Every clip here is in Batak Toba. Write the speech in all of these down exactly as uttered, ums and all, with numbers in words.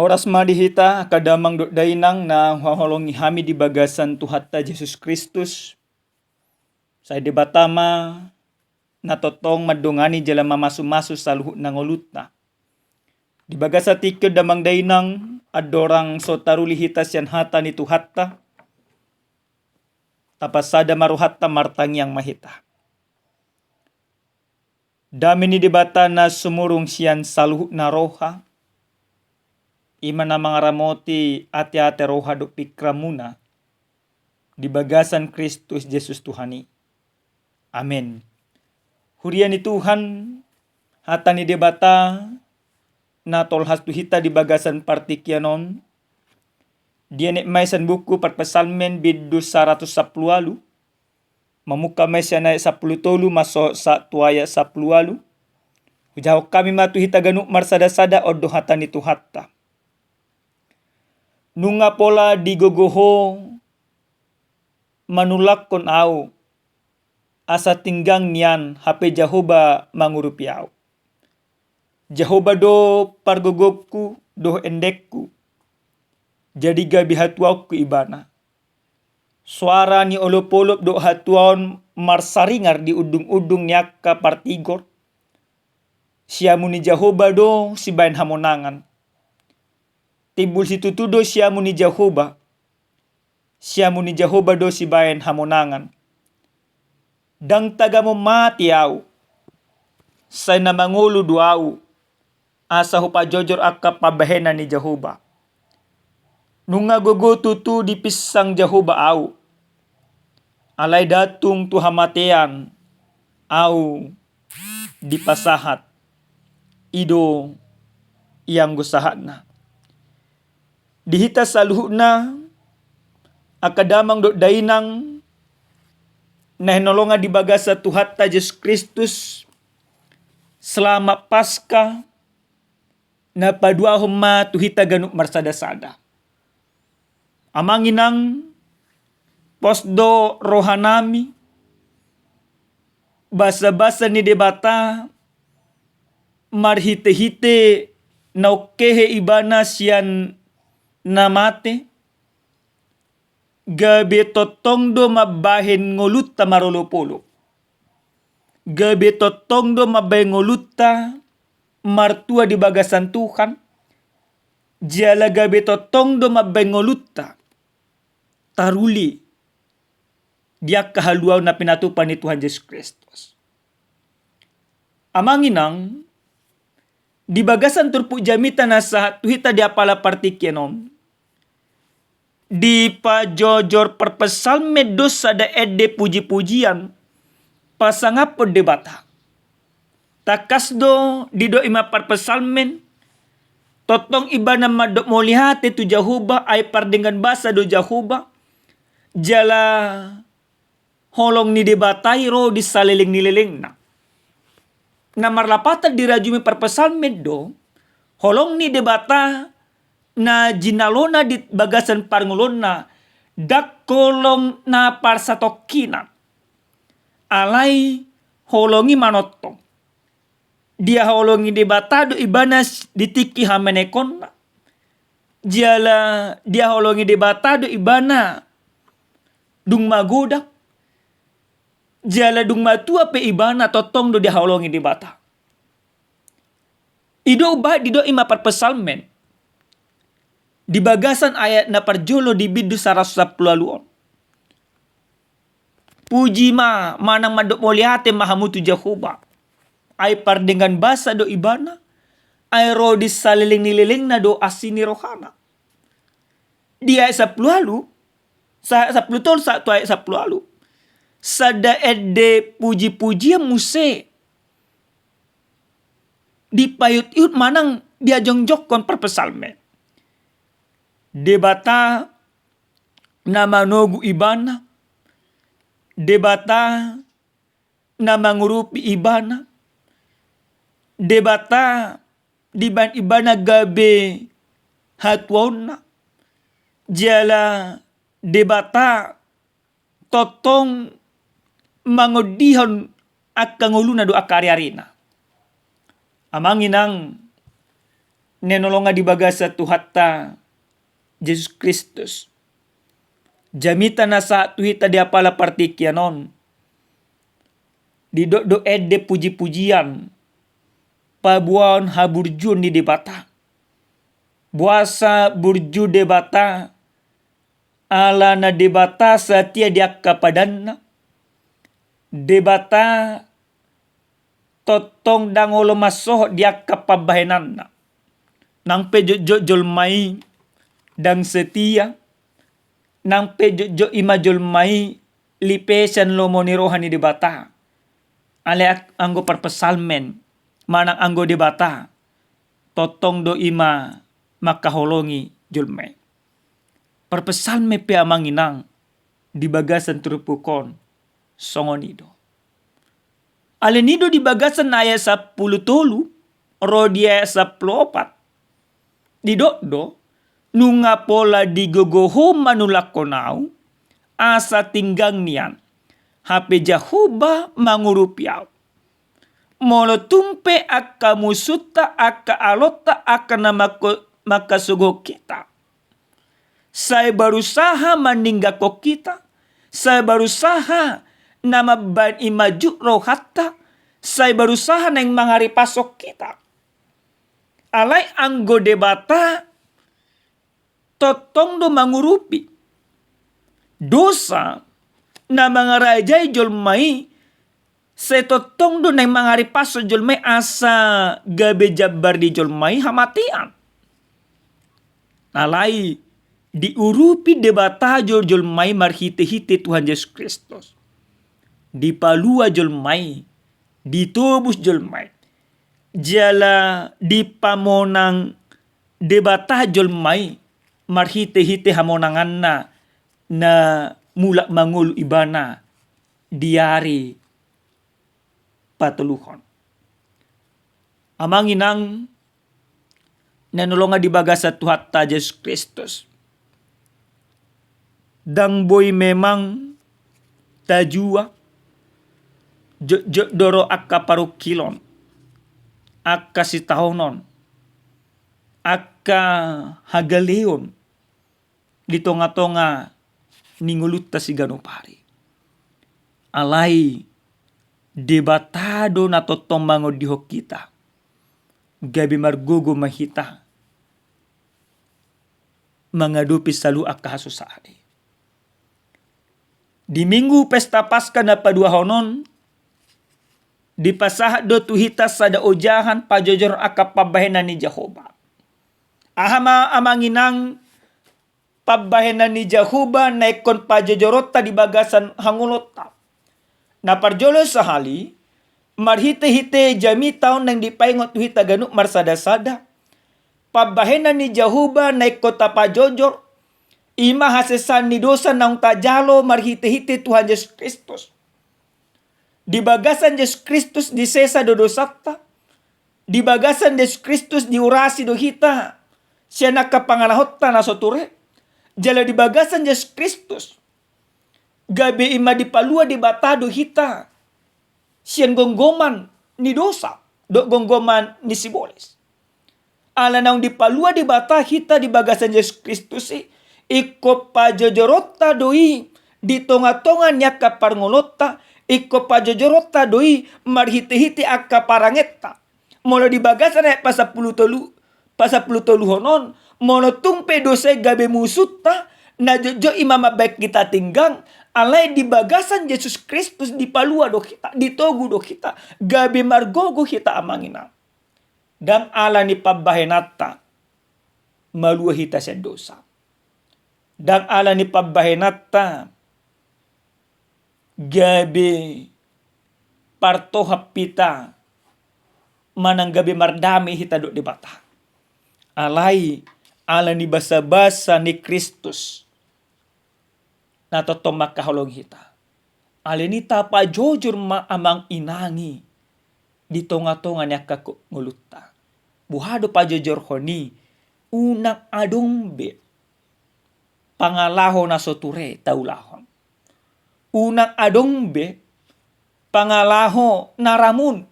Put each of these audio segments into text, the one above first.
Horas ma di hita angka damang dohot dainang na huhaholongi hami di bagasan Tuhanta Jesus Kristus. Sai Debata ma na tongtong mandongani jala mamasumasu saluhut na ngolunta. Di bagasan tingki on damang dainang, andorang so taruli hita sian hata ni Tuhanta, tapasada ma rohanta, martangiang ma hita. Dame ni Debata na sumurung sian saluhut na roha, i ma na mangaramoti ateate, roha dohot pingkiranmuna di bagasan Kristus Jesus Tuhan i. Amen. Huria ni Tuhan, hata ni Debata na tolhas tu hita di bagasan partingkian on, dienet ma i sian buku Parpsalmen bindu saratus sampulu ualu, mamungka ma i sian ayat sampulu tolu, masohot sahat tu ayat sampulu ualu. Hujahahon hami ma tu hita ganup marsadasada, on do hata ni Tuhanta. Nunga pola digogo Ho manulakkon ahu, asa tinggang nian, hape Jahowa mangurupi ahu. Jahowa do pargogongku dohot endengku, jadi gabe hatuaonku Ibana. Soara ni olopolop dohot hatuaon marsaringar di undungundung ni angka partigor. Siamun ni Jahowa do sibahen hamonangan. Timbul situtu do siamun ni Jahowa. Siamun ni Jahowa do sibahen hamonangan. Ndang tagamon mate ahu, sai na mangolu do ahu, asa hupajojor angka pambahenan ni Jahowa. Nunga gogo tutu dipinsang Jahowa ahu, alai ndang tung tu hamatean ahu dipasahat. I do ianggo sahatna. Di hita saluhutna, angka damang dohot dainang na hinaholongan di bagasan Tuhanta Jesus Kristus, Selamat Paskah na paduahon ma tu hita ganup marsadasada. Amang inang, pos do rohanami, basabasa ni Debata marhitehite naung hehe Ibana sian na mate, gabe tongtong do mambahen ngolunta marolopolop. Gabe tongtong do mambahen ngolunta martua di bagasan Tuhan. Jala gabe tongtong do mambahen ngolunta taruli di angka haluaon na pinatupa ni Tuhan Jesus Kristus. Amang inang, di bagasan turpuk jamita na sahat tu hita di apala partingkian on, dipajojor parpsalmen do sada ende pujipujian pasangaphon Debata. Tangkas do didok i ma parpsalmen, tongtong ibana mandok mauliate tu Jahowa, ai pardenggan basa do Jahowa, jala holong ni Debata i ro di saleleng ni lelengna. Na marlapatan dirajumi parpsalmen do, holong ni Debata na jinalona di bagasan parngoluonna, ndang holong na parsatongkinan. Alai holong i manongtong. Dihaholongi Debata do ibana s-, di tingki hamanekonna. Jala dihaholongi Debata do ibana dung magodang. Jala dung matua pe ibana tongtong do dihaholongi Debata. I do umbahen didok i ma parpsalmen di bagasan ayat na parjolo di bindu saratus sampulu ualu on. Puji ma, manang mandok mauliate ma hamu tu Jahowa. Ai pardenggan basa do ibana, ai ro di saleleng ni lelengna do asi ni rohana. Di ayat sampulu ualu, sa-, sampulu tolu sahat tu ayat sampulu ualu, sada ende pujipujian muse dipaihutihut manang diajongjonghon parpsalmen. Debata na manogu ibana, Debata na mangurupi ibana, Debata dibahen ibana gabe hatuaonna, jala Debata tongtong mangondihon angka ngoluna do angka ariarina. Amang inang, na hinaholongan di bagasan Tuhanta Jesus Kristus. Jamita na sahat tu hita di apala partingkian on, didok do ende puji-pujian, paboahon haburjuon ni Debata. Boasa burju Debata? Alana Debata satia di angka padanna. Debata tongtong ndang olo mansohot di angka pambahenanna. Nang pe jotjot jolma i ndang setia, nang pe jotjot i ma jolma i lipesan lomo ni roha ni Debata. Alai anggo parpsalmen manang anggo Debata, tongtong do i ma mangkaholongi jolma i. Parpsalmen pe amang inang di bagasan turpuk on songon i do. Alani do di bagasan ayat sampulu tolu ro di ayat sampulu opat, didok do, nunga pola digogo Ho manulakkon ahu, asa tinggang nian, hape Jahowa mangurupi ahu. Molo tung pe angka musunta, angka alonta, angka na mangko-, mangkasogohon hita, sai barusaha mandinggakkon hita, sai barusaha na mambahen i manjut rohanta, sai barusaha naeng mangaripashon hita. Alai anggo Debata tongtong do mangurupi. Dosa na mangarajai jolma i, sai tongtong do naeng mangaripashon jolma i asa gabe jambar ni jolma i hamatean. Alai diurupi Debata jo jolma i marhitehite Tuhan Jesus Kristus. Dipalua jolma i, ditobus jolma i. Jala dipamonang Debata jolma i marhitehite hamonanganna na mulak mangolu ibana di ari patoluhon. Amang inang na hinaholongan di bagasan Tuhanta Jesus Kristus. Ndang boi memang tajua jotjot do ro angka parungkilon, angka sitaonon, angka hagaleon di tongatonga ni ngolunta siganup ari. Alai Debata do na tongtong mangondihon hita, gabe margogo ma hita mangadopi saluhut angka hasusaan i. Di Minggu Pesta Paskah na paduahon on, dipasahat do tu hita sada ojahan pajojoron angka pambahenan ni Jahowa. Aha ma amang inang pambahenan ni Jahowa na ingkon pajojoronta di bagasan hangoluonta? Na parjolo sahali, marhitehite jamita on naeng dipaingot tu hita ganup marsadasada, pambahenan ni Jahowa na ingkon tapajojor, i ma hasesaan ni dosa naung tajalo marhitehite Tuhan Jesus Kristus. Di bagasan Jesus Kristus disesa do dosanta. Di bagasan Jesus Kristus diurasi do hita sian angka pangalahonta na so ture. Jala di bagasan Jesus Kristus gabe i ma dipalua Debata do hita sian gomgoman ni dosa dohot gomgoman ni sibolis. Ala naung dipalua Debata hita di bagasan Jesus Kristus i, ingkon pajojoronta do i di tongatonga ni angka parngoluonta, ingkon pajojoronta do i marhitehite angka parangenta. Molo di bagasan ayat pasampulu tolu, pasampulu toluhon on, molo tung pe dosa i gabe musunta, na jotjot i ma mambahen hita tinggang, alai di bagasan Jesus Kristus dipalua do hita, ditogu do hita, gabe margogo hita amang inang. Ndang ala ni pambahenanta malua hita sian dosa. Ndang ala ni pambahenanta gabe partohap hita manang gabe mardame hita dohot Debata. Alai ala ni basabasa ni Kristus na tongtong mangkaholongi hita. Alani i tapajojor ma amang inang i di tongatonga ni angka ngolunta. Boha do pajojorhon i? Unang adong be pangalaho na so ture taulahon. Unang adong be pangalaho na ramun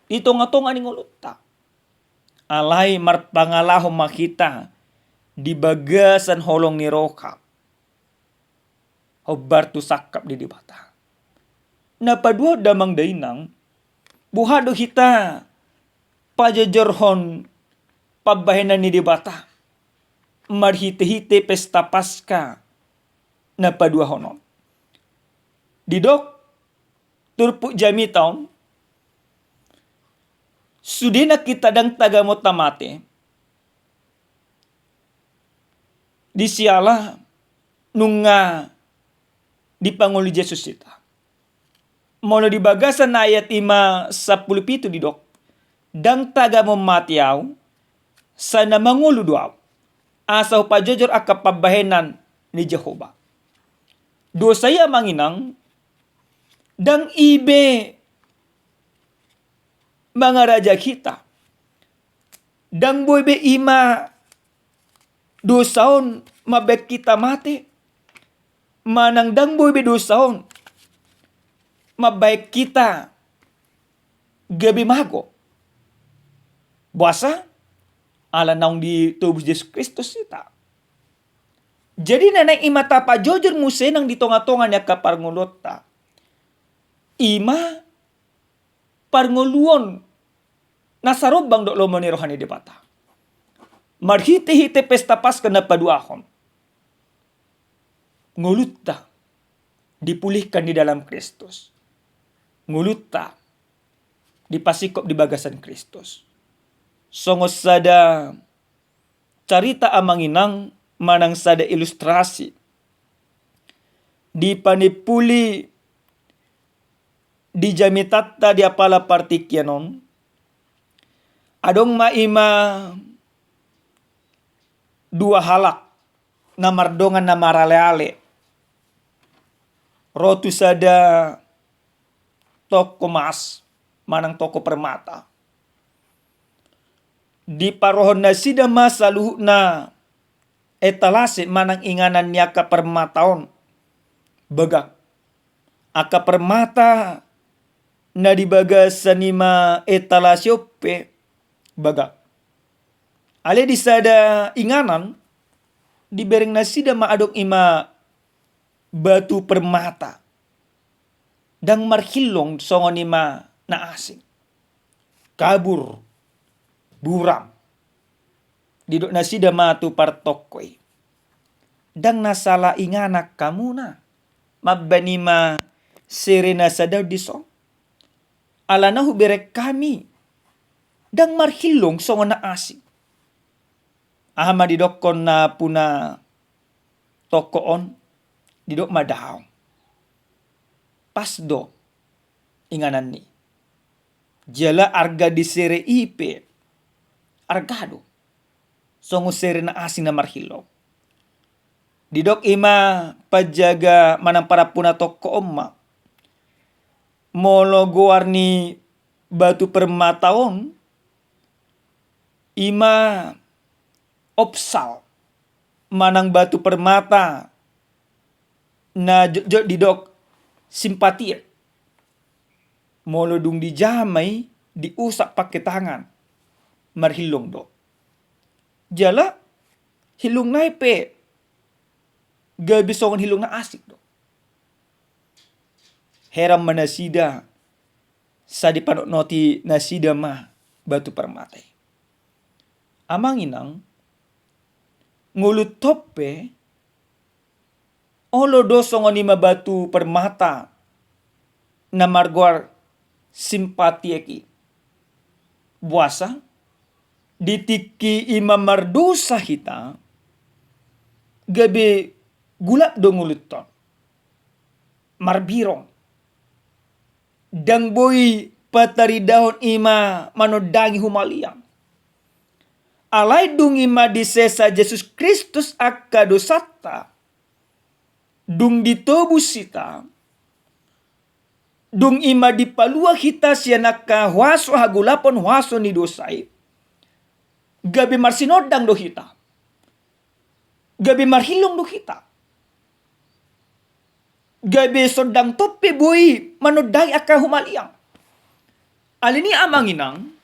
di tongatonga ni ngolunta. Alai marpangalaho ma hita di bagasan holong ni roha, hombar tu sangkap ni Debata. Na paduahon damang dainang, boha do hita pajojorhon pambahenan ni Debata marhitehite pesta Paska na paduahon on. Didok turpuk jamita on, sudena hita ndang tagamon mate, di siala nunga dipangolu Jesus hita. Molo di bagasan ayat i ma sampulu pitu didok, ndang tagamon mate ahu, sai na mangolu do ahu, asa hupajojor angka pambahenan ni Jahowa. Dosa i amang inang, ndang i be mangarajai hita. Ndang boi be i ma dosa on mambahen hita mate, manang ndang boi be dosa on mambahen hita gabe mago. Boasa? Ala naung ditobus Jesus Kristus hita. Jadi na naeng i ma tapajojor muse nang di tongatonga ni angka parngoluonta, i ma parngoluon na sarombang dohot lomo ni roha ni Debata. Marhitehite pesta Paska na paduahon, ngolunta dipulihkan di dalam Kristus. Ngolunta dipasingkop di bagasan Kristus. Songon sada carita amang inang manang sada ilustrasi dipanimpuli di jamitanta di apala partingkian on, adong ma i ma dua halak na mardongan na maraleale ro tu sada toko mas manang toko permata. Diparohon nasida ma saluhutna etalase manang inganan ni angka permata on bagak. Angka permata na di bagasan i ma etalase on pe bagak. Alai di sada inganan dibereng nasida ma adong i ma batu permata, ndang marhillong, songon i ma na asing, kabur, buram. Didok nasida ma tu partongko i, ndang na sala inganan hamuna mambahen i ma sere na sada on dison? Alana hubereng hami, ndang marhillong, songon na asing. Aha ma didokkon na puna tongko on? Didok ma daong. Pas do inganan ni i. Jala arga di sere i pe arga do songon sere na asing na marhillong. Didok i ma panjaga manang parampuna tongko on ma, molo goar ni batu permata on i ma opsal manang batu permata na jotjot didok simpatier. Molo dung dijama i, diusap pake tangan, marhillong do. Jala hillongna i pe gabe songon hillong na asing do. Heran ma nasida, sai dipanotnoti nasida ma batu permata i. Amang inang, ngolunta on pe olo do songon i ma batu permata na margoar simpatier i. Boasa? Di tingki i ma mardosa hita, gabe gulap do ngolunta on, marbirong. Ndang boi pataridahon i ma manondangi humaliang. Alai dung i ma disesa Jesus Kristus angka dosanta, dung ditobus hita, dung i ma dipalua hita sian angka huaso hagolapon, huaso ni dosa i, gabe marsinondang do hita. Gabe marhillong do hita. Gabe so ndang tong pe boi manondangi angka humaliang. Alani i amang inang,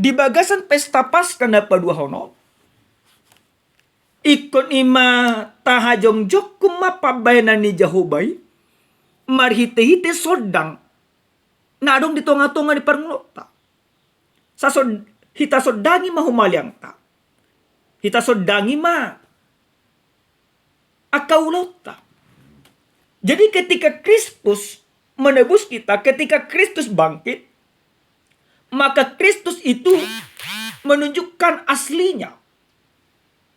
Di bagasan pesta Paska na paduahon on, ingkon i ma tahajongjongkon ma pambahenan ni Jahowa i marhitehite sondang na adong di tongatonga ni parngoluonta. Sasond-, hita sondangi ma humaliangta. Hita sondangi ma angka ulaonta. Jadi ketika Kristus menebus kita, ketika Kristus bangkit, maka Kristus itu menunjukkan aslinya,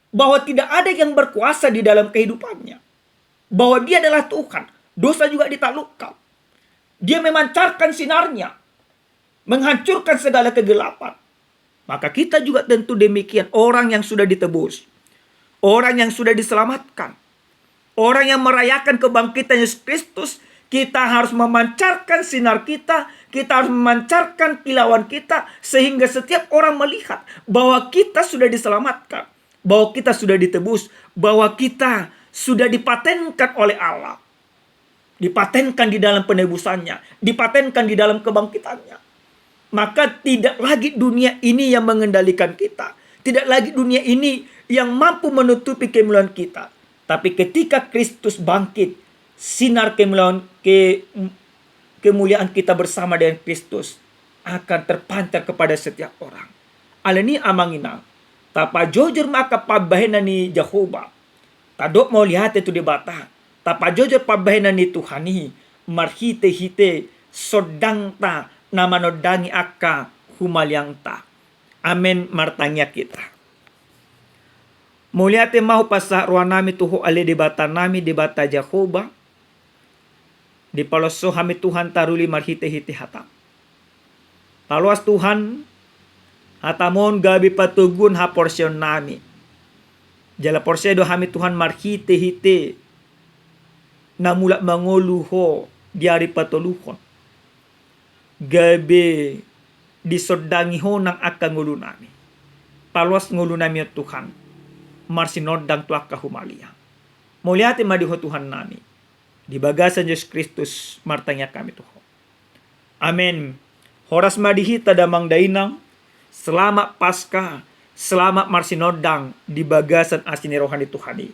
bahwa tidak ada yang berkuasa di dalam kehidupannya, bahwa Dia adalah Tuhan. Dosa juga ditaklukkan. Dia memancarkan sinarnya, menghancurkan segala kegelapan. Maka kita juga tentu demikian, orang yang sudah ditebus, orang yang sudah diselamatkan, orang yang merayakan kebangkitan Yesus Kristus, kita harus memancarkan sinar kita, kita harus memancarkan kilauan kita, sehingga setiap orang melihat bahwa kita sudah diselamatkan, bahwa kita sudah ditebus, bahwa kita sudah dipatenkan oleh Allah, dipatenkan di dalam penebusannya, dipatenkan di dalam kebangkitannya. Maka tidak lagi dunia ini yang mengendalikan kita, tidak lagi dunia ini yang mampu menutupi kemuliaan kita. Tapi ketika Kristus bangkit, sinar kemuliaan, ke-, kemuliaan kita bersama dengan Kristus akan terpancar kepada setiap orang. Alani i, amang inang, tapajojor ma angka pambahenan ni Jahowa. Tadok mauliate tu Debata, tapajojor pambahenan ni Tuhan i marhitehite sondangta na manondangi angka humaliangta. Amen. Martangiang hita. Mauliate ma hupasahat rohanami tu Ho ale Debatanami, Debata Jahowa. Dipaloas Ho hami Tuhan taruli marhitehite hataM. Paloas Tuhan, hataM on gabe patoguon haporseaonnami. Jala porsea do hami Tuhan marhitehite na mulak mangolu Ho di ari patoluhon, gabe disondangi Ho nang angka ngolunami. Paloas ngolunami on Tuhan, marsinondang tu angka humaliang. Mauliate ma di Ho Tuhannami. Di bagasan Jesus Kristus martangiang hami tu Ho. Amen. Horas ma di hita damang dainang. Selamat Paskah. Selamat marsinondang di bagasan asi ni roha ni Tuhan i.